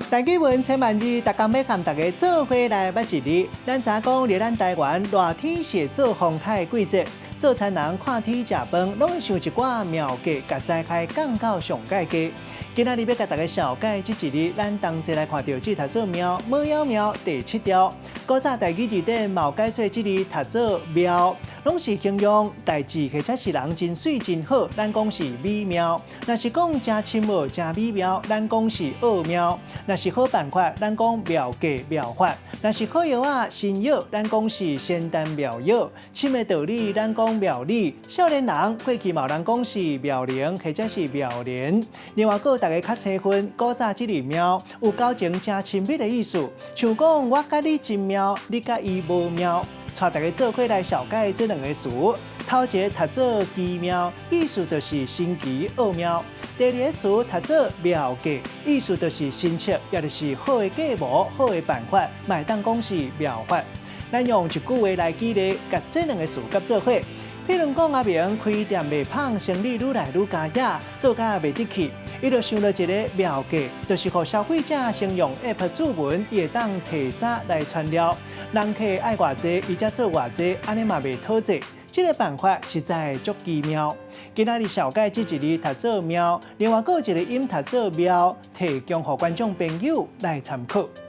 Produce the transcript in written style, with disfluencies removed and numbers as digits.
台語文千萬字，逐工欲佮大家做伙來捌一字。咱知影講，佇咱台灣熱天是做風颱的季節，做田人看天食飯，攏會想一寡妙計，共災害降到上蓋低。今仔日欲共大家紹介這一字，咱同齊來看著這讀做妙，無夭妙第七調。古早台語字典嘛有解說，這字讀做妙，攏是形容代誌或者是人真媠真好，咱講是美妙；若是講誠深奧、誠美妙，咱講是奧妙；若是好辦法，咱講妙計妙法；若是好藥仔新藥，咱講是仙丹妙藥。深的道理，咱講妙理。少年人過去嘛有人講是妙齡或者是妙齡。另外，閣大家較青分，古早這字妙有交情誠親密的意思，像講我佮你真妙，你佮伊無妙。帶大家做伙來紹介這兩个詞，頭一个讀做奇妙，意思就是神奇奧妙；第二个詞讀做妙計，意思就是神策，也就是好的計謀、好的辦法，嘛會當講是妙法。咱用一句話來舉例，共這兩个詞結做伙。譬如講，阿明開店賣麭，生意愈來愈佳也，做甲袂得去，伊就想著一个妙計，就是予消費者先用 App 注文，伊會當提早來傳料。人客愛偌濟，伊才做偌濟，按呢嘛袂討債。這个辦法實在足奇妙。今仔日紹介這一字讀做妙，另外閣有一个音讀做妙，提供予觀眾朋友來參考。